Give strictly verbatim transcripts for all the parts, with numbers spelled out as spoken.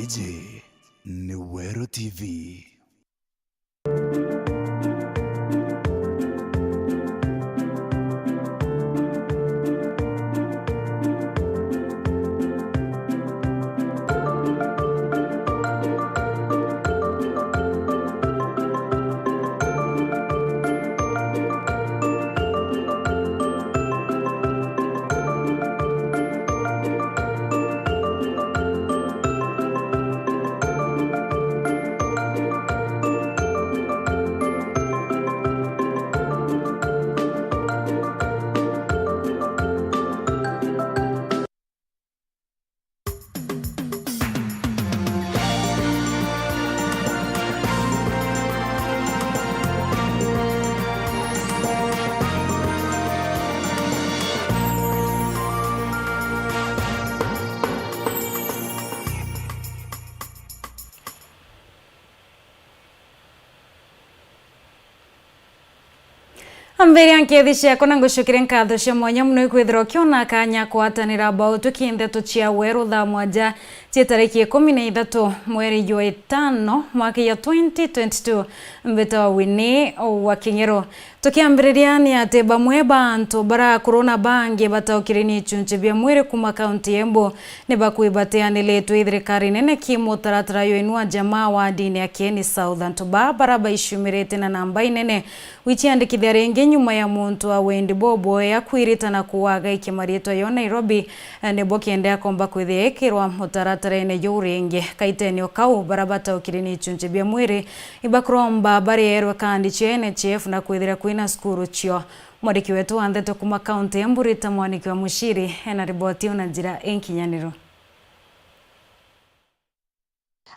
Ji ni Weru T V. Ambiria nkethi ciakwa na ngucukire nkatho cia mwanya mono ikwithirwa ukiona kanya kwatanira bao tuki ndeto cia weru thaa mwanja cia tariki ikumi na ithatu mweri jwa itano mwaka ya twenty twenty-two. Mbitawa Winnie wa King'ero. Tukiambiriria ni ati bamwe ba antu barakuruna bangi bataukire ni ichunchi bia mwiri kuma kaunti ya Embu ni bakwibateanilitwe i thirikari nene ki mutaratara jwa Inua Jamii wa ndini ya Kieni South. Antu baa bara baiciumirite na namba inene wichiandikithia ringi nyuma ya muntu wa wendi boboea kwirita na kuaga iki mariitwa yo Nairobi, eh, nibo kenda akomba kwithia ekirwa mutaratarene juu ringi. Kaitenio kau, bara bataukire ni ichunchi bia mwiri ibakuromba barierwe kandi cia N H I F na kwithira kwina cukuru cio. Mwandiki wetu wa ndeto kuma kaunti ya Embu Rita Mwaniki wa Muchiri ena riboti iu na njira inkinyaniru.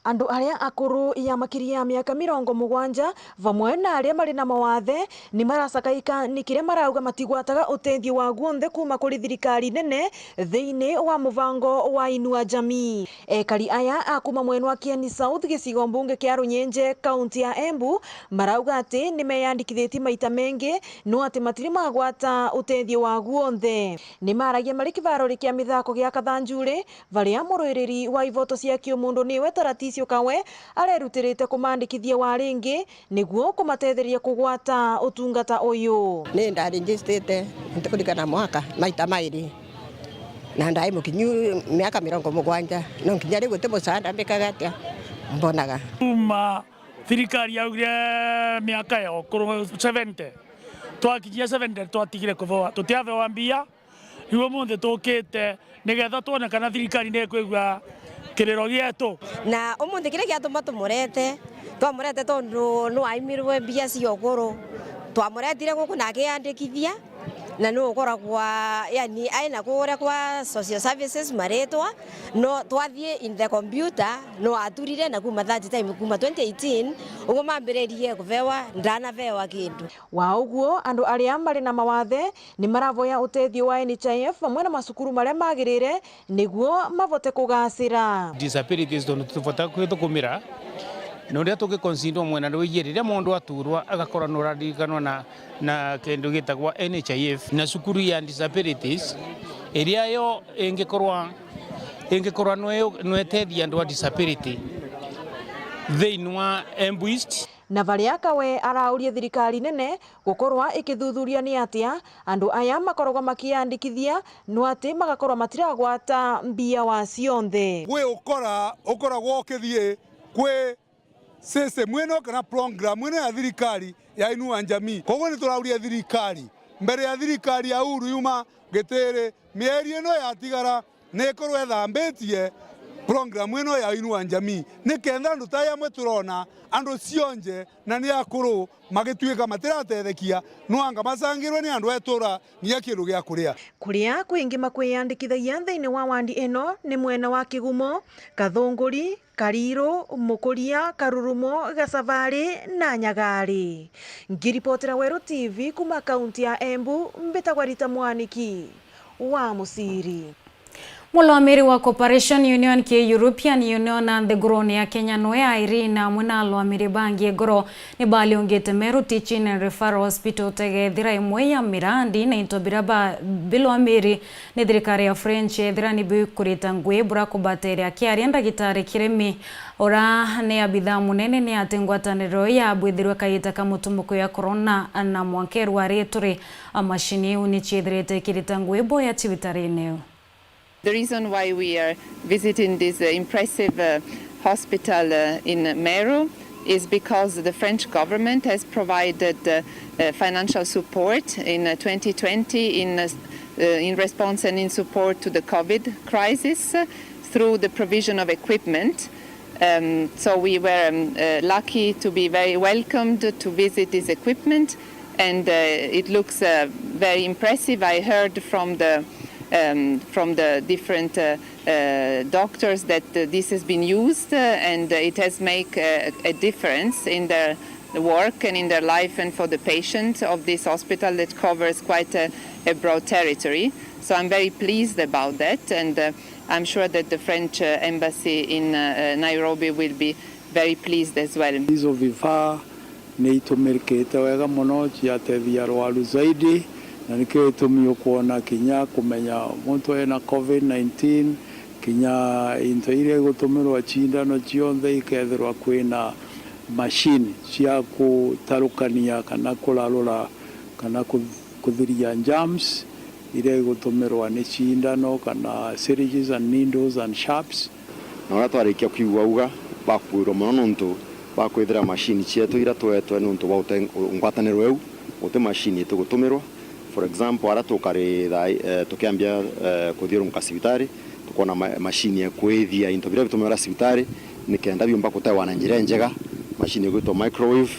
Andu aria akuru ya makiria ya miaka mirongo mugwanja, vamwe na aria mari na mawathe, ni maracakaika ni kiria marauga matigwataga utethio wa guonthe kuma kuri thirikari nene thiini wa muvango wa Inua Jamii. Ekari aya a kuma mwena wa Kieni South, gicigo mbunge kia Runyenje, kaunti ya Embu, marauga ati ni meyandikithitie maita mengi, no ati matiri magwata utethio wa guonthe. Ni maragia mari kivarori kia mithako gia Kathanjuri, varia murwiriri wa ivoto cia kiumundu niwe Taratisio Kawe arerutirite kumandikithia wa ringi niguo kumatetheria kugwata utungata uyu. Ni ndarejistite, ntikurikana mwaka, maita mairi, na ndai mukinyu miaka mirongo mugwanja, no nkinya riu guti musaada mbikaga atia mbonaga. Kuma thirikari yaugire miaka ya ukuru seventy, twakinyia seventy twatigire kuvewa, tutiavewa mbia. Riu umunthi tukite nigetha twone kana thirikari ni ikwigua kiriro gietu. Na umunthi kiria giatuma tumurete, twamurete tondu nwaimirwe mbia cia ukuru. Twamuretire guku na akiandikithia, na nukoragwa, yani, ai na kuria kwa social services maritwa, no twathie in the computer, no aturire na kuma that time, kuma twenty eighteen, uguo mambiririe kuvewa, ndanavewa kindu. Wa uguo, andu aria mari na mawathe ni maravoya utethio wa N H I F vamwe na macukuru maria magirire niguo mavote kugacira. Disabilities tondu tubota kwithukumira, na uria tugiconsider mwena rwiji riria mundu aturwa agakorwa nuraririkanwa na, na kindu gitagwa N H I F na cukuru ya disabilities iria yo ingikorwa, ingikorwa nwe-, nwetethia andu a disability thiini wa Embu East. Na varia Kawe araurie thirikari nene gukorwa ikithuthuria ni atia andu aya makoragwa makiandikithia, no ati magakorwa matiragwata mbia wa cionthe. Gwi ukora ukoragwa ukithii kwi system ino kana program ino ya thirikari ya Inua Jamii. Koguo ni turauria thirikari, mbere ya thirikari ya Uhuru yuma gitiri, mieri ino yatigara ni ikorwe ithambitie program ino ya Inua Jamii, ni kenda andu ta aya amwe turona andu cionje na ni akuru magituika matiratethekia, nwanga macangirwe ni andu a itura nginya kindu gia kuria. Kuria kwingi makwiyandikithagia thiini wa wandi ino ni mwena wa Kigumo, Kathunguri, Kariru, Mukuria, Karurumo, Gacavari na Nyagari. Ngiripotera Weru T V kuma kaunti ya Embu, mbitagwa Rita Mwaniki wa Muciri. Mulwamiri wa Cooperation Union ki European Union na nthigurune ya Kenya nwe Irene amwe na alwamiri bangi igoro ni baliungite Meru Teaching and Referral Hospital tegethira imwe ya mirandi na into bira ba bilwamiri ni thirikari ya French ethira ni bikurita ngui bura kubateria. Akiaria ndagitari Kirimi ura ni abitha munene ni ati ngwataniro ya bwithirwe kagita ka mutumuko ya corona na mwanka irwari turi a mashini iu ni ciithirite ikirita ngui boya cibitarine iu. The reason why we are visiting this, uh, impressive, uh, hospital, uh, in Meru is because the French government has provided, uh, uh, financial support in, uh, twenty twenty in, uh, uh, in response and in support to the COVID crisis, uh, through the provision of equipment. Um, so we were, um, uh, lucky to be very welcomed to visit this equipment, and, uh, it looks, uh, very impressive. I heard from the, um, from the different, uh, uh, doctors that, uh, this has been used, uh, and, uh, it has make, uh, a difference in their work and in their life and for the patient of this hospital that covers quite a, a broad territory. So I'm very pleased about that, and, uh, I'm sure that the French, uh, embassy in, uh, uh, Nairobi will be very pleased as well. Hizo vifaa ni itumirikite wega mono, ciatethia arwaru zaidi, na nikio gitumi ukwona kinya kumenya muntu ena covid nineteen, kinya into iria igutumirwa cindano cionthe ikethirwa kwina mashini cia gutarukania kana kurarura kana ku-, kuthiria germs iria igutumirwa ni cindano kana syringes and needles and sharps. Na uria twarikia kwigua uga, bakuirwa mono nontu bakwithira mashini cietu iria twetwe nontu bwa ute-, ngwataniro iu, guti mashini itugutumirwa. For example, aria tukari thaa, eh, tukiambia, eh, kuthiurunka cibitari, tukwona ma-, mashini ya kwithia into biria bitumirwa cibitari, nikenda biumba kutewa na njira injega, mashini igwitwa microwave,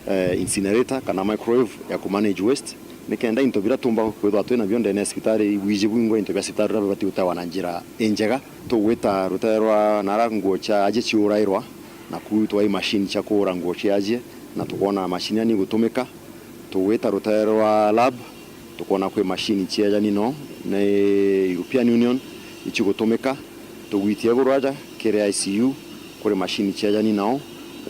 eh, incinerator kana microwave ya ku manage waste, nikenda into biria tumba kwithwa twinabio ndene ya cibitari, ibwiji bwingwa into bia cibitari uria bibati gutewa na njira injega. Tugwita rutere rwa nara nguo cia aji ciurairwa, na kuu twai mashini cia kuura nguo cia aji, na tukwona mashini iria ni igutumika. Tugwita rutere rwa lab, tukwona kwi mashini ciejani no ni European Union icigutumika. Tugwitie iguru aja kiri I C U, kuri mashini ciejani nao,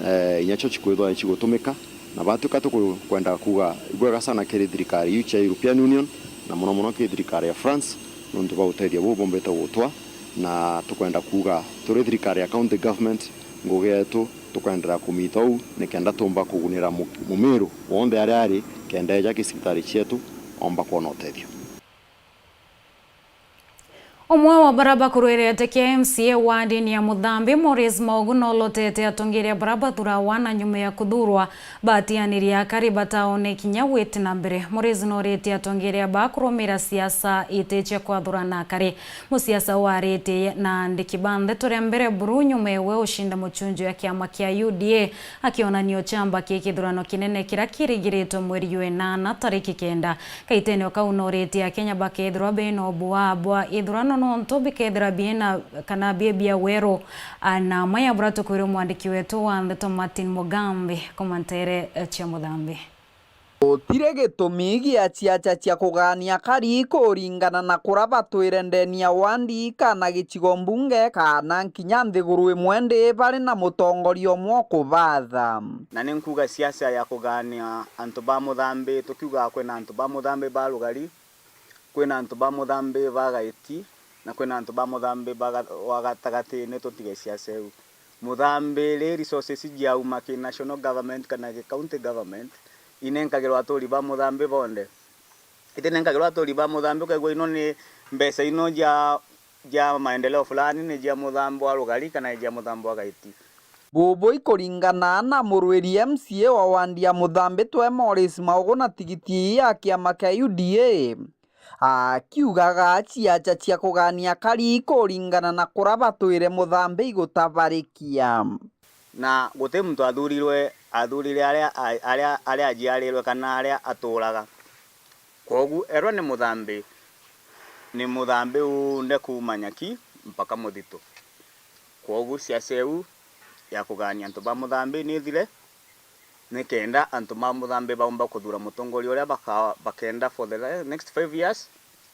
eh, inya cio cikwithwa icigutumika. Na batwika tukwenda kuuga ibwega sana kiri thirikari iu cia European Union, na mono mono kiri thirikari ya France, nontu bwa utethio buu bombete gutwa, na tukwenda kuuga turi thirikari ya county government, ngugi yetu tukwenderea kumita uu, nikenda tumba kugunira mu-, mumiru wonthe aria ari, kenda eja ki cibitari cietu, omba kwona utethio. Umwe wa bara bakurwirite kia M C A wardini ya Muthambi, Maurice Maugu, nolotete atongeria bara bathurawa na nyuma ya kuthurwa batianiria akari bataone kinya gwiti na mbere. Maurice norite atongeria ba kurumira siasa iti cia kwathurana akari. Musiasa uu aritie na andiki ba ndeto ria mbere buru nyuma ewe ucinda mucunju ya kiama kia U D A, akionania uchamba ki kithurano kinene kiria kirigiritwe mweri jwa inana tariki kenda. Kaitenio kau noritie Akenya bakethirwa bena ubua bwa ithurano nontu bikethira biena kana bie bia weru. A, na maya bura tukwirwa mwandiki wetu wa ndeto Martin Mugambi kuma ntere, eh, cia Muthambi. Gutiri gitumi gia ciaca cia kugania kari kuringana na kura batwire ndeni ya wandi kana gicigo mbunge kana nkinya nthiguru imwe ndi bari na mutongoria umwe ukubatha. Na ni nkuuga siasa ya kugania antu ba Muthambi, tukiugaga kwina antu ba Muthambi ba rugari, kwina antu ba Muthambi ba gaiti, na kwina antu ba Muthambi ba ga-, wa gatagatini, tutige siasa iu. Muthambi ri resources jiauma ki national government kana ki county government, inenkagirwa aturi ba Muthambi bonthe. Itinenkagirwa aturi ba Muthambi, ukaigua ino ni mbeca ino jia, jia maendeleo fulani ni jia Muthambi wa rugari kana ni jia Muthambi wa gaiti. Bubu ikuringana na murwiri M C A wa wandi ya Muthambi twe Maurice Maugu na tigiti ii ya kiama kia U D A. Akiugaga ciaca cia kugania kari kuringana na kura batwire Muthambi igutabarikia. Na guti muntu athurirwe, athurire aria, aria, aria ajiarirwe kana aria aturaga. Kwogu erwa ni Muthambi, ni Muthambi uunde kuuma Nyaki mpaka Muthitu. Kwogu siasa iu ya kugania antu ba Muthambi ni ithire, nikenda antu ba Muthambi baumba kuthura mutongoria uria baka-, bakenda for the le-, next five years,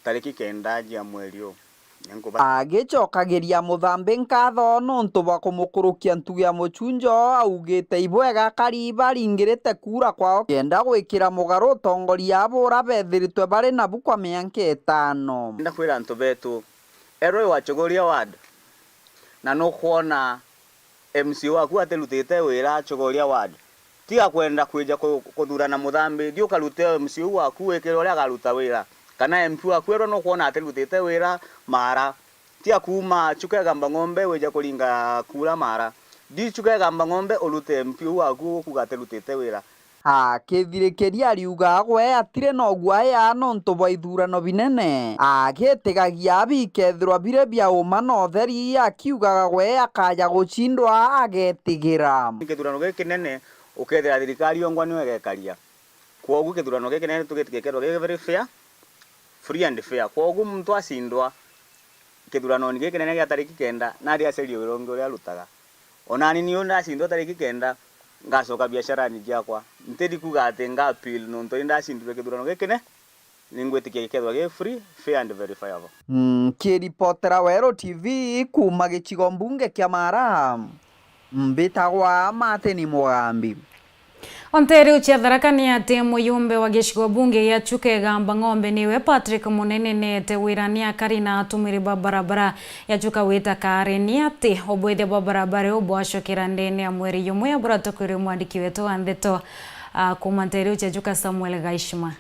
tariki kenda jia mweri uu. Agicokagiria Muthambi nkatho nontu bwa kumukurukia ntugi ya Muchunjo, augite ibwega akari baringirite kuura kwao kenda gwikira mugaru utongoria buria bethiritwe bari nabu kwa mianka itano. Nda kwira antu betu, erwe wa Chogoria ward, na nukwona M C A waku atirutite wira Chogoria ward. Tiga kwenda kwija ku-, kuthurana Muthambi, thi ukarute M C A waku wikire uria agaruta wira. Kana M P waku erwa nukwona atirutite wira Mara. Tiga kuuma Chuka Igamba Ng'ombe wija kuringa kura Mara. Thi Chuka Igamba Ng'ombe urute M P waku ukuga atirutite wira. Akithirikiria ariuga gwe atiri na uguaya nontu bwa ithurano binene, agitigagia bikethirwa biri bia uma na utheri, akiugaga gwe akaja gucindwa agetigira. Kithurano giki kinene ukethira thirikari yongwa niyo igekaria. Kwogu kithurano giki kinene tugitikia kethirwa giki very fair, free and fair. Kwogu muntu acindwa, kithuranoni giki kinene gia tariki kenda, nari acerie wira ungi uria arutaga. Onani niu ndacindwa tariki kenda, ngacoka biasharani ciakwa. Ntiri kuga ati nga appeal nontu ni ndacindirwe kithurano giki kinene, ningwitikia gikethirwa gi free, fair and verifiable. Nkiripotera Weru T V kuuma gicigo mbunge kia Mara, mbitagwa Martin Mugambi. O nteere cia Tharaka ni ati muyumbe wa gicigo bunge gia Chuka Igamba Ng'ombe niwe Patrick Munene neete wira ni akari na atumiri ba barabara ya Chuka wita kaare ni ati ubwithia bwa barabara iu bwacokera ndene ya mweri jumwe, ya buria tukwirwe mwandiki wetu wa ndeto, ah, kuuma nteere cia Chuka Samuel Gaishima.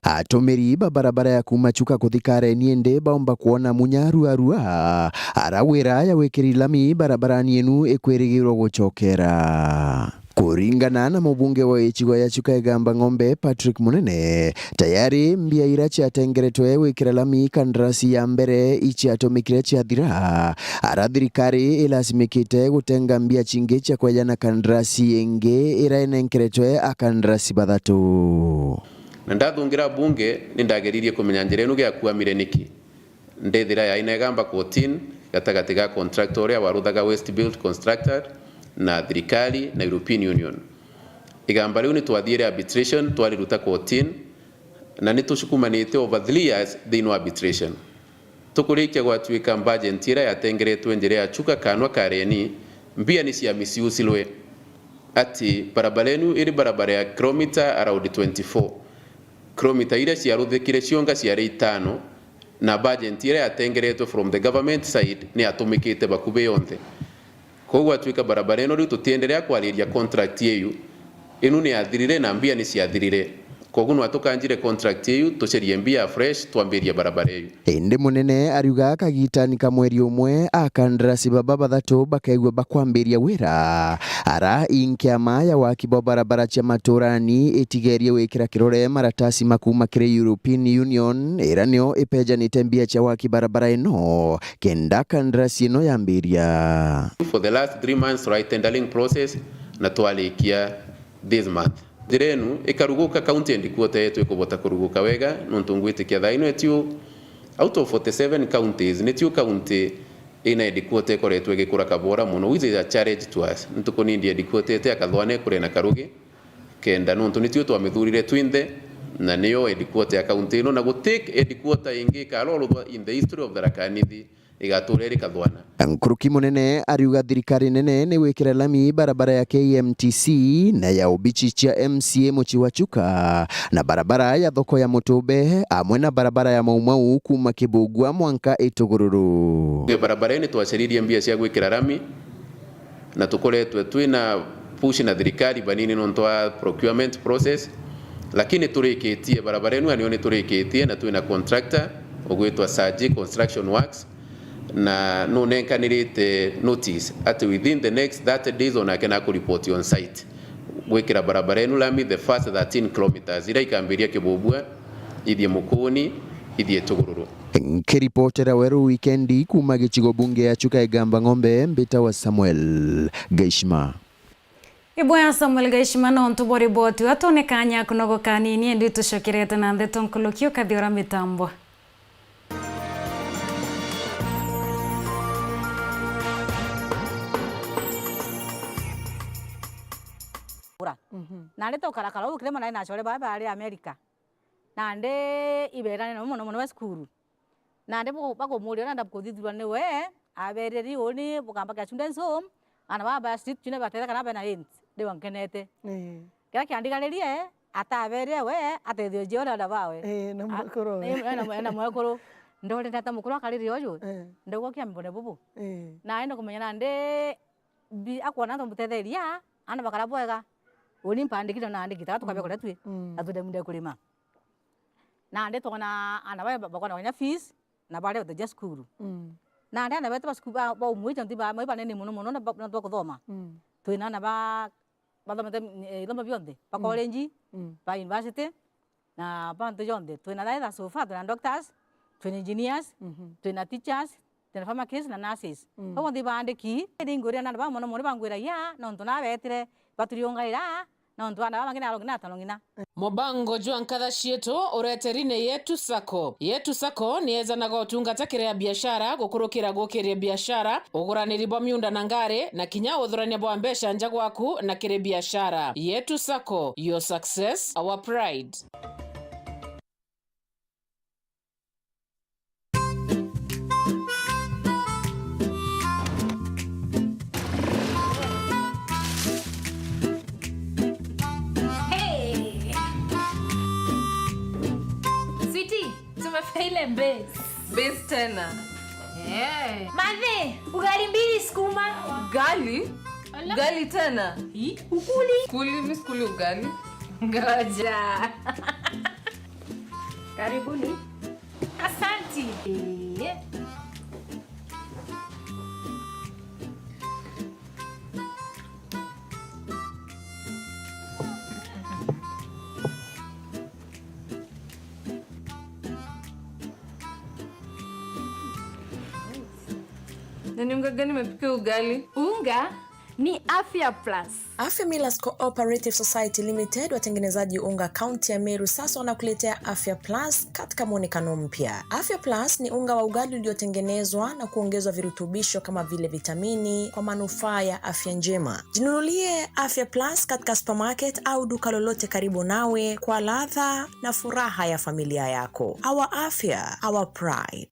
Atumiri ba barabara ya kuuma Chuka kuthi Kareni indi baumba kwona munya ruarua, ara wira ya gwikiri lami barabarani inu ikwirigirwa gucokera. Kuringana na mubunge wa gicigo ya Chuka Igamba Ng'ombe, Patrick Munene, tayari mbia ira ciatengeretwe gwikira lami kandarasi ya mbere iciatumikire ciathira, ara thirikari ilasimikite gutenga mbia cingi cia kwejana kandarasi ingi ira inenkeretwe akandarasi bathatu. Na ndathungira bunge, ni ndageririe kumenya njira inu giakuamire niki. Ndethira yaina igamba kotini gatagati ga contractor uria waruthaga West Build Constructor na thirikari na European Union. Igamba riu ni twathiire arbitration, twariruta kotini, na ni tucukumanite over three years thiini wa arbitration. Tukurikia gwatuika mbajenti iria yatengeretwe njira ya Chuka Kanwa Kareni, mbia ni cia misiusilwe. Ati barabara inu iri barabara ya kilomita around twenty-four. Kilomita iria ciaruthikire cionga ciari itano, na bajenti iria yatengeretwe from the government side ni yatumikite bakubi yonthe. Koguo gwatuika barabara ino riu tutienderea kwariria contract iu, inu ni yathirire na mbia ni ciathirire. Koguo nwa tukanjire contract iu, tucerie mbia fresh, twambirie barabara iu. Indi Munene ariuga kagitani ka mweri umwe, akandarasi baba bathatu bakaigua bakwambiria wira. Ara i nkiama ya waki bwa barabara cia maturani itigerie gwikira kirore maratasi ma kuuma kiri European Union, ira nio ipejanite mbia cia waki barabara ino, kenda kandarasi ino yambiria. For the last three months, right, tendering process, na twarikia this month. Njira inu ikaruguka, county headquarter yetu ikubota kuruguka wega, nontu ngwitikia thaa ino etio, out of forty-seven counties, nitio county ina headquarter ikoretwe igikura kabora mono, which is a challenge to us. Ntuku nindi headquarter ete akathwana ikure na karugi, kenda nontu nitio twamithurire twinthe, na niyo headquarter ya county ino, na guti headquarter ingi ikarorwa in the history of Tharaka Nithi. Igatura iri kathwana. Nkuruki Munene ariuga thirikari nene ni gwikira lami barabara ya K M T C na ya obici cia M C A mucii wa Chuka, na barabara ya thoko ya Mutumbe, amwe na barabara ya Maumau kuuma Kibugua mwanka Itugururu. Barabara ii ni twacaririe mbia cia gwikira lami, na tukoretwe twina push na thirikari banini nontu wa procurement process, lakini turikitie barabara inu, anio ni turikitie na twina contractor ugwitwa Saji Construction Works, na nunenkanirite notice ati within the next thirty days onake nakuripoti on site gwikira barabara inu lami the first thirteen kilometres iria ikambiria Kibubua, ithie Mukuni, ithie Tugururu. Nkiripotera Weru Wikendi kuuma gicigo bunge ya Chuka Igamba Ng'ombe, mbitawa Samuel Gaishima. Ibwega Samuel Gaishima nontu bwa riboti. Atone kanya kunogoka kanini, indi tucokerete na ndeto nkuluki ukathiura mitambo. Mhm. Nandi tukarakara uu kirima nari na achore baa bari America. Nandi iberane nabo mono mono ba cukuru. Nandi bu-, bakumuria urenda kuthithirwa ni we, aberire ri uni bukambakira children's home, aana baa ba street chune batetheka na bena aids, ndiwa nkenete. Ii. Kiria kiandigaririe, ataberire we, atethio jio na aana bawe. Ii, na A-, mwekuru we. Ii, na mwe-, na mwekuru. Ndorete ata mukuru akarire uju, Ii. ndauga kia mbone bubu. Ii. Na enda kumenya nandi bi-, akwona antu mutetheria, aana bakara bwega. Uni mpandikire na andikite, tukabia Mm. kuria twi, Mm. na tuthemire kurima. Nandi twona aana baria ba-, bakona kinya fees, na baria batajia cukuru. Mm. Nandi aana betu ba cukuru ba, ba umwite nthi ba, mai banene mono mono na ba, na twa kuthoma. Mm. Twina aana ba, bathomete, eh, ithomo bionthe, ba Mm. college, Mm. ba university, na ba nthi yonthe. Twina either so far, twina doctors, twina engineers, Mhm. twina teachers, twina pharmacists na nurses. Mm. Bau bonthe ibaandiki, ni ngwirira na aana ba mono mono bangwiragia, nontu nabetire, baturiungaira, nontu aana baba bangi narongina atarongina. Mubango jwa nkatha cietu ureteri ni Yetu Sacco. Yetu Sacco ni ejanaga utungata kiri a biashara, gukurukira gukiria biashara, uguraniri bwa miunda na ngari, na kinya uthurania bwa mbeca nja gwaku na kiri biashara. Yetu Sacco, your success, our pride. Hey! Sweetie, tumefika ile base. Base tena. Eh. Mathe, ugali mbili sukuma. Ugali? Ala. Ugali tena? Hi? Ukuli? Kuli, mi sikuli ugali. Ngoja. Karibuni. Asanti. Eh. Na ni unga gani imepikia ugali? Unga ni Afya Plus. Afya Millers Cooperative Society Limited, watengenezaji unga kaunti ya Meru, sasa wanakuletea Afya Plus katika mwonekano mpya. Afya Plus ni unga wa ugali uliotengenezwa na kuongezwa virutubisho kama vile vitamini kwa manufaa ya afya njema. Jinunulie Afya Plus katika supermarket au duka lolote karibu nawe kwa ladha na furaha ya familia yako. Our afya, our pride.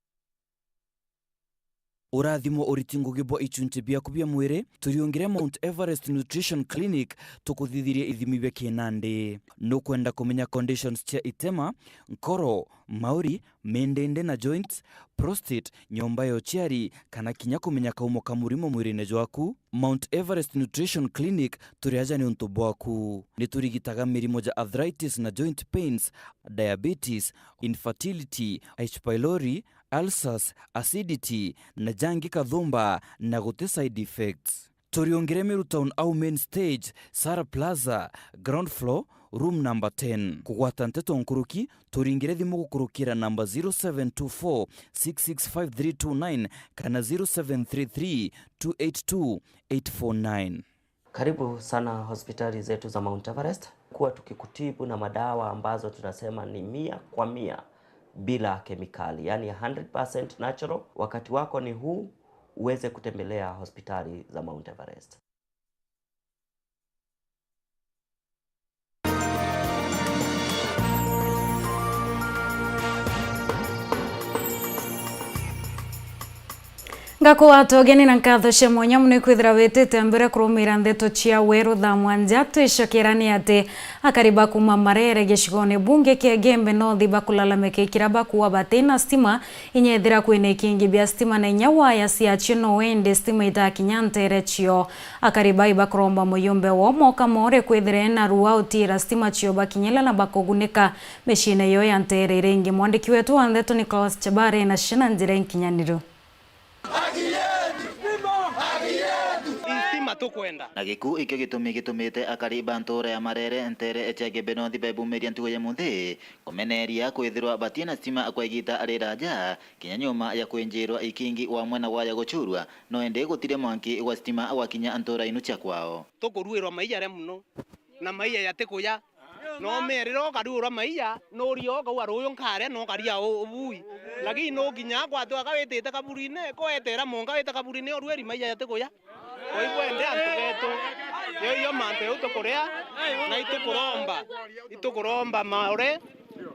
Urathimo uriti ngugi bwa ichunchi biaku bia mwiri, turiungire Mount Everest Nutrition Clinic tukuthithirie ithimi bia kinandi. Nukwenda kumenya conditions cia itema, nkoro, mauri, mindindi na joints, prostate, nyomba ya uciari, kana kinya kumenya kaumo ka murimo mwirine jwaku? Mount Everest Nutrition Clinic turi aja ni untu bwaku. Ni turigitaga mirimo ja arthritis na joint pains, diabetes, infertility, H. pylori, ulcers, acidity, na jangi kathumba, na guti side effects. Turiungire Meru Town au main stage, Sara Plaza, ground floor, room number ten. Kugwata nteto nkuruki, turingire thimu gukurukira namba zero seven two four six six five three two nine kana zero seven three three two eight two eight four nine. Karibu sana hospitali zetu za Mount Everest. Kuwa tukikutibu na madawa ambazo tunasema ni mia kwa mia bila kemikali, yani hundred percent natural. Wakati wako ni huu uweze kutembelea hospitali za Mount Everest. Ngakuwa tugeni na nkatho cia mwanya mono ikwithira witite mbere kurumira ndeto cia weru thaa mwanja. Twicokera ni ati akari ba kuma Marere gicigone bunge kia Gembe North bakulalamika ikira bakuwa batina stima, inya ethira kwina ikingi bia stima na inya waya ciacio no indi stima itakinya ntere cio. Akari bai bakuromba muyumbe wao moka more kwithira ena rua utiira stima cio bakinyila na bakugunika miciine yo ya ntere iria ingi. Mwandiki wetu wa ndeto Nicholas Chabare ena cio na njira inkinyaniru. Stima tukwenda. Na gikuu ikio gitumi gitumite akari ba ntuura ya Marere ntere cia Gembe North bebumiria ntugo ya munthi kumeneria kwithirwa batina stima kwa igita riraja, kinya nyuma ya kwinjirwa ikingi wa mwena waya gucurua, no indi gutiri mwanki gwa stima gwakinya ntuura inu cia kwao. Tukuruirwa maija ria muno, na maija jatikuja. No merira ukaruirwa maija, nuria ukauga ruyu nkaria, no ukaria u-, ubui. Lakini nukinya kwatwa ka witite kaburine, ko wetera munka wite kaburine, urueri maija jatikuja. Kwa hivyo ende antu betu, yo iyo mantu jau tukuria, na itukuromba, itukuromba Maore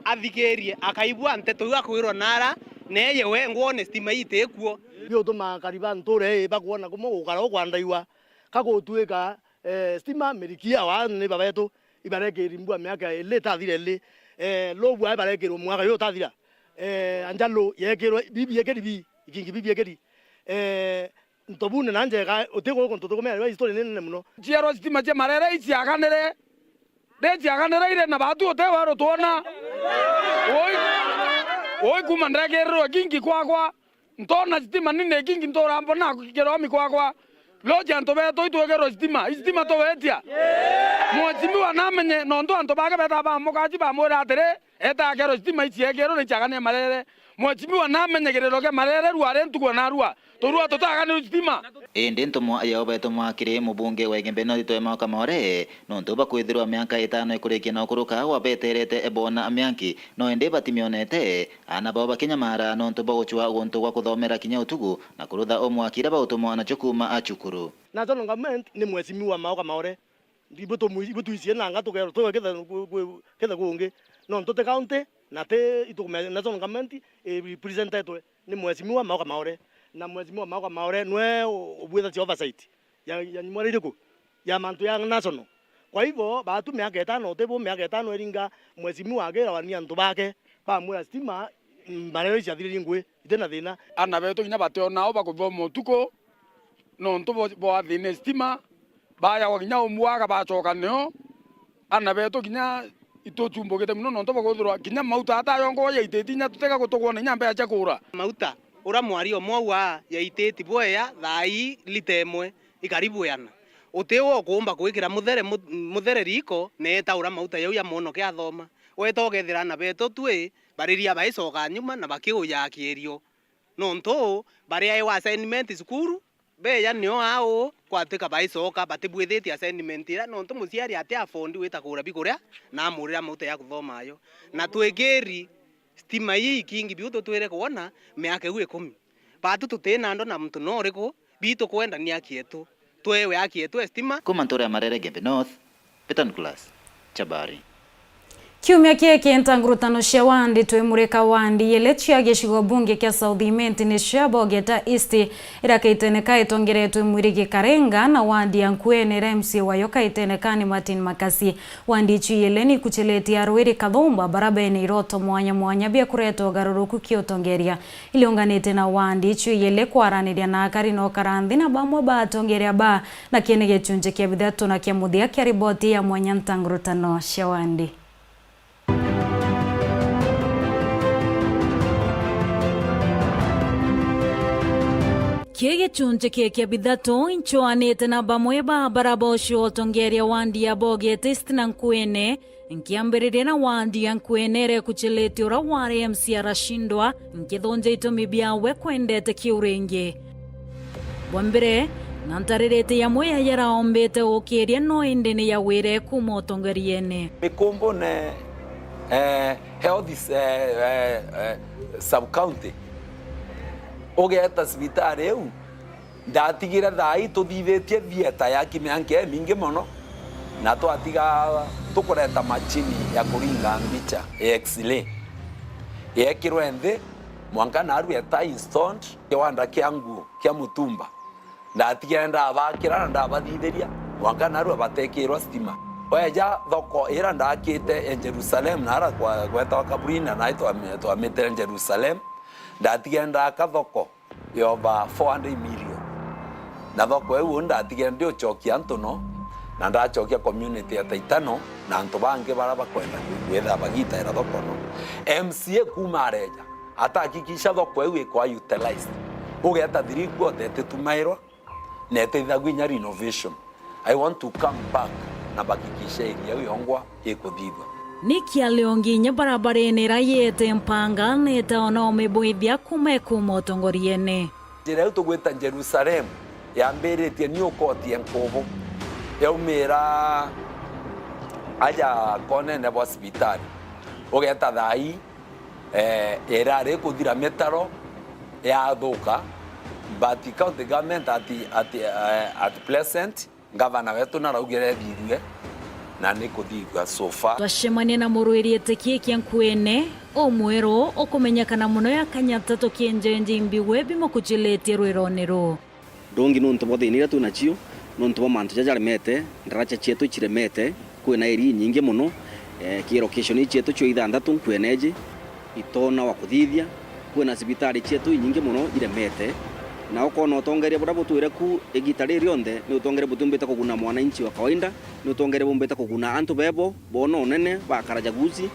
athikirie, akaigua nteto iu akwirwa nara, na eye wengwa one stima ii itikuo. Biutuma akari ba ntuura ii bakwona kumwe gukara ukwandaiwa, ka gutuika, eh, stima miriki ya wa ni babetu, ibarekiri mbua miaka ili itathira ili, eh, lobu ai barekirwe mwaka ju utathira, eh, anjalu yekirwe bibi ekeri bi, ikingi bibi ekeri, eh, Ntobune na njega, uti guku ntutukumira riwa history ni nene muno. Ciarwa stima cia Marere iciaganire, ri ciaganire ire na batu uti weru twona. Ui, ui kuma ndekirirwe kingi kwakwa, ntona stima nini kingi ntura mbona kiromi kwakwa. Loji antu betu itwikirwe stima, i stima tuwetia. Mheshimiwa namenye nontu antu bake beta bamukaji bamwira atiri, eta akerwe stima iciekirwe ni ciaganire Marere. Mheshimiwa namenye kiriro kia Marere rwari ntuku na rua. Turua tutaganirwe stima. Indi ntumwa yao betumwa kiri mubunge wa Igembe North Itwe Maoka Maore, nontu bakwithirwa miaka itano ikurikia na ukuruka wabeterete boona mianki, no indi batimionete, aana bao bakinyamara nontu bwa gucwa guntu gwa kuthomera kinya utuku na kurutha umwaki iria bautumwa nacio kuuma acukuru. National government ni Mheshimiwa Maoka Maore. Ibu tumwi-, ibu twicie nanga tukerwa tuwe kithe ku-, ku-, kithe kungi. Nontu ti county, na ti itukume-, national government irepresentetwe ni Mheshimiwa Maoka Maore. Na Mheshimiwa Maoka Maore nwe u-, ubwithagia oversight ya, ya nyumwa iriku? Ya mantu ya national. Kwa hivyo, batu miaka itano, uti bu miaka itano iringa, Mheshimiwa akirawania antu bake, bamwira stima, mm, Marere ciathiriri ngui, iti na thina. Ana betu kinya bationa u bakuthoma utuku, nontu bo-, bwathine stima, bayagwa kinya umwaga bacoka nio. Ana betu kinya ituchumbukite muno nontu bakwithirwa kinya mauta atayongwa yaititi inya tutega gutugwa na inya mbea cia kura. Mauta, ura mwari omwe wa yaititi bweya thaa ii lita imwe ikari bweana. Uti we ukuumba kwikira muthere mu-, muthere riko neeta ura mauta jau ya mwonoke athoma. Weta ukethira ana betu twi bariria baicoka nyuma na bakiuja kiirio. Nontu bariaewa assignment cukuru, beeja nio au kwatuika baicoka batibwithitie assignment iria, nontu muciari ati afford gwita kugura bikuria na amurira mauta ya kuthoma ayo. Na twikiri stima ii ikingi biu tutwire kwona miaka iu ikumi. Batu tutina ndo na muntu no uriku, bitu kwenda ni aki yetu. Twewe aki yetu e stima. Kuma ntura ya Marere Gembe North, Peter Nicholas, Chabari. Kiumia kiki ntangurutano cia wandi twimurika wandi ili cia gicigo bunge kia South Imenti nicio ya Bogeta East, iria Kaitene ka itongeretwe Mwirigi Karenga na wandi ya Nkuene iria M C A wayo Kaitene ka ni Martin Makasi. Wandi icio ili ni ikucilitie arwiri kathumba baria bene iroto mwanya mwanya bia kureta ugaruruku kiutongeria. Iliunganite na wandi icio ili kwaraniria na akari na ukara nthi na bamwe ba atongeria ba na kii ni gicunji kia bithatu na kia muthia kia riboti ya mwanya ntangurutano cia wandi. Kii gicunji kii kia bithatu inchoanite na bamwe ba bara bocio utongeria wandi ya Boget East na Nkuene. Nkiambiriria na wandi ya Nkuene iria ikucilitie uria wari M C A aracindwa, nkithunja itumi biawe kwendete kiu ringi. Bwa mbere, na ntaririte yamwe ya yaraombite gukiria no indi ni yawire kuuma utongeriene. Mikumbune, eh, health is, eh, eh, eh, sub county. Ugeeta cibitari iu, ndatigire thaa ii tuthithitie theatre ya kimianka imingi mono, na twatiga tukureta machini ya kuringa mbicha ya X-ray. Yekirwe nthi, mwanka narua eta installed, kiwanda kia nguo kia mutumba. Ndatigire ndabakira na ndabathithiria, mwanka narua batekirwa stima. Weja thoko ira ndakite ya Jerusalem, nara kwa, gwetawa Kaburini, na nai twami-, twamitire Jerusalem, ndatigire ndaka thoko ya over four hundred million. Na thoko iu ndatigire ndiucokia antu no, na ndacokia community ya Taitano, na antu bangi bara bakwenda kwi-, kwithira bagitaira thoko no. M C A kuma areja, atahakikisha thoko iu ikwa utilized. Ugeta three quarter ititumairwa, na itithagua inya renovation. I want to come back na mbahakikishe area iu yongwa ikuthithwa. Ni kialio nginya barabarene ira yete mpanga neta ona umibwithia kuma kuma utongoriene. Njira iu tugwita Jerusalem yambiritie New Court ya Nkubu, yaumira aja konene bwa cibitari. Ugeta thaa ii, eh, irari ikuthira mitaro yathuka, But county government at, at, eh, at present, ngavana wetu naraugire ethithue, na ni kuthithua so far. Twacemania na murwiri itikikia nkuene, umweru ukumenyekana muno ya Kanyata tukienjenje imbigwe bimukuchilitie rwirone ruu. Ndungi nuntu bwa thina iria twi nacio, nuntu bwa mantu jaja jaremete, ndaraca cietu iciremete, kwina area inyingi mono, eh, ki location ii cietu cio ithanthatu nkuene iji, itoona wa kuthithia, kwina cibitari cietu inyingi mono iremete, na ukoona utongeria buria butwire ku igita riri rionthe, ni utongeria butiumbite kuguna mwananchi wa kawaida, ni utongeria bumbite kuguna antu bebo, boona unene, bakara jaguzi,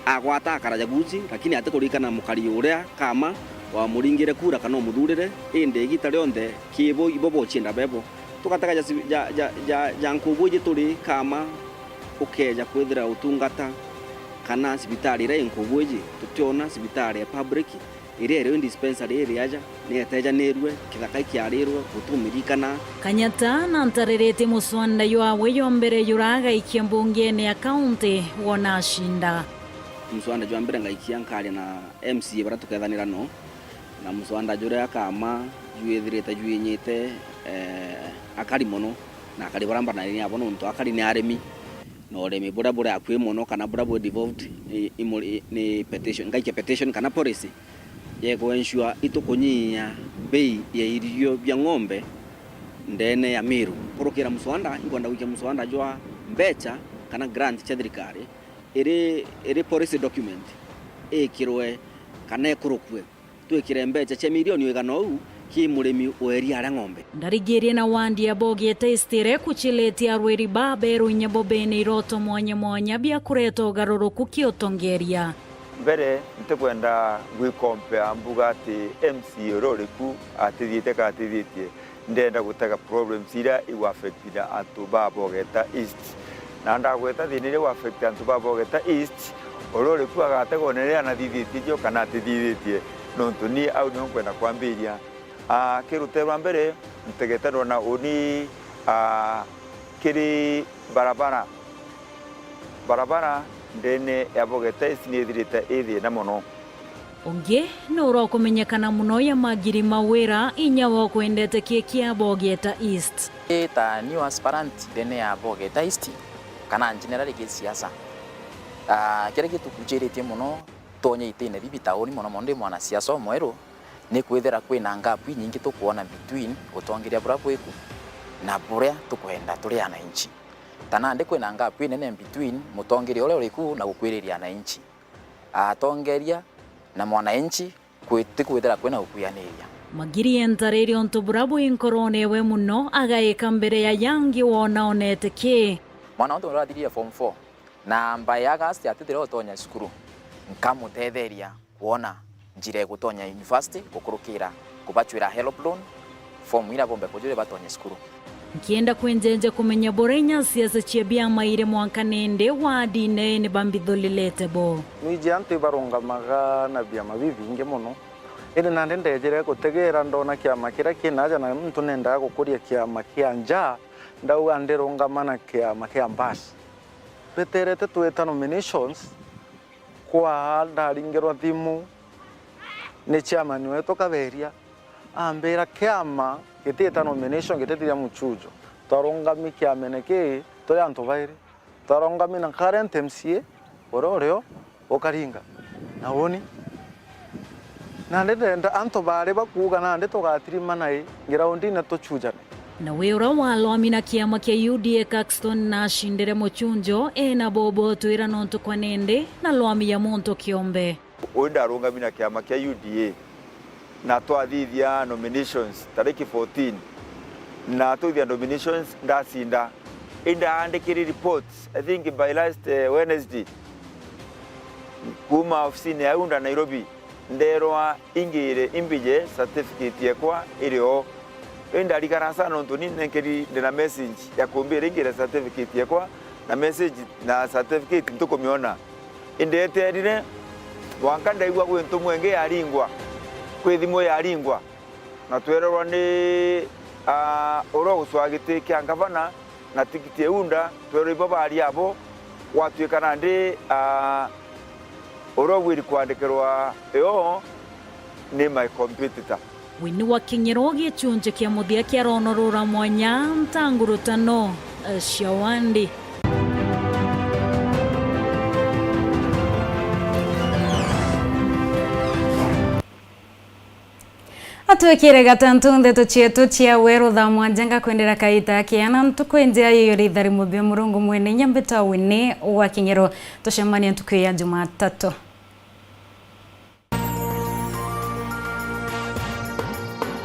agwata akara jaguzi, lakini atikuririkana mukari uria kama wamuringire kura kana umuthurire, indi igita rionthe kibo ibo bochienda bebo. Tugatega ja, ja, ja, ja, ja nkubu iji turi kama ukeja kwithira utungata kana cibitari iria i nkubu iji, tutiona cibitari ya public, iria irio i dispensary iri aja, ni etejanirue, kithaka ikiarirwe, gutumirikana. Kanyata na ntariritie muswanda jwawe jwa mbere jura agaikia mbungene ya kaunti wona acinda. Muswanda jwa mbere ngaikia nkaria na M C A baria tukethanira no, na muswanda juria kama jwithirite jwinyite, eh, akari mono, na akari baria mbanari nabo nontu akari ni arimi, na urimi buria buri akui mono kana buria bwi devolved ni, ni, ni petition, ngaikia petition kana policy ya ku ensure itukunyia bei ya irio bia ng'ombe ndene ya Meru. Kurukira muswanda, inkwenda gwikia muswanda jwa mbecha kana grant cia thirikari iri, iri policy document ikirwe kana ikurukue, twikire mbecha cia milioni igana uu ki murimi wa iria ria ng'ombe. Ndarigirie na wandi ya Bogeta East iria ikuchilitie arwiri ba Meru inya bo bene iroto mwanya mwanya bia kureta ugaruruku ki utongeria. Mbere, ntikwenda gwikompea mbuga ati M C A uria uri ku atithiite kana atithitie. Ndenda gutega problems iria igu affectire antu ba Bogeta East. Na ndagweta thina iria igu affect antu ba Bogeta East, uria uri ku agatega unene anathithitie cio kana atithithitie, nontu ni au nio nkwenda kwambiria. Ah, ki rutee rwa mbere, ntegete ndona uni, ah, kiri barabara. Barabara ndene ya Bogeta East ni ithirite i thina mono. Ungi ni uria ukumenyekana mono ya Magiri Mawira, inya wa ukwendete ki kia Bogeta East. Ii ta new aspirant ndene ya Bogeta East, kana generally gisiasa. Ah, kiria gitukuchiritie mono, tonya itine bibi tauni mono mono ndi mwanasiasa umweru, ni kwithira kwina gap inyingi tukwona between utongeria buria bwiku na buria tukwenda turi ananchi. Ta nandi kwina gap inene between mutongeria uria uri ku na gukwiriria ananchi. Atongeria na mwananchi kwi-, ti kwithira kwina gukuianiria. Magiri entariri untu buria bwi nkorone ewe mono, agaika mbere ya yangi wona onete ki. Mwana untu urathirire form four, na by August atithire utonya cukuru, nkamutetheria kwona njira ya gutonya university gukurukira kubachwira help loan, form iria bombe kujuri batonye cukuru. Nkienda kwenjenja kumenya buria inya siasa cia biama iri mwanka nindi wardine ni bambithulilite bo. Nwiji antu ibarungamaga na biama bibingi mono, indi nandi ndejire gutegera ndona kiama kiria kinaja na muntu nendaga gukuria kiama kia nja, ndauga ndirungama na kiama kia Mbasi. Tweterete twita nominations, kwa ndaringirwa thimu ni chairman wetu Kaberia, ambira kiama gitita nomination, gititithia muchujo. Twarungami kiamene ki turi antu bairi. Twarungami na current M C A uria urio ukaringa na uni. Nandi ndenda antu bari bakuuga nandi tugatirimana i groundine tuchujane. Na wi uria walwami na kiama kia U D A Caxton na acindire muchunjo, ena bobo twira nontu kwa nindi na lwami ya muntu kiombe. Ui ndarungami na kiama kia U D A na twathithia nominations tariki fourteen, na twithia nominations ndacinda. Indaandikiri reports, I think by last, eh, Wednesday, kuma ofisini ya UDA Nairobi. Nderwa ingire imbije certificate yekwa iri o. Indi ndarigara sana nontu ni nenkeri ndina message ya kumbira ingire certificate yekwa, na message na certificate ntikumiona. Indi eterire, mwanka ndaigua gwi ntumwa ingi yaringwa, kwi thimu yaringwa, na twererwa ni, ah, uria ugucwaa giti kia ngavana, na tikiti ya UDA, twerwa ibo baaria abo, gwatuika nandi, ah, uria ugwiri kwandikirwa yo ni my competitor. Winnie wa King'iro, gichunchi kia muthia kia rono rura mwanya, ntangurutano cia wandi. Atwikire gatantu ndeto cietu cia weru thaa mwanja, ngakwendera kaita kiana ntuku injea yiyo ritharimo bia Murungu mwene inya. Mbitwa Winnie wa King'iro, tucemanie ntuku ya Jumatatu.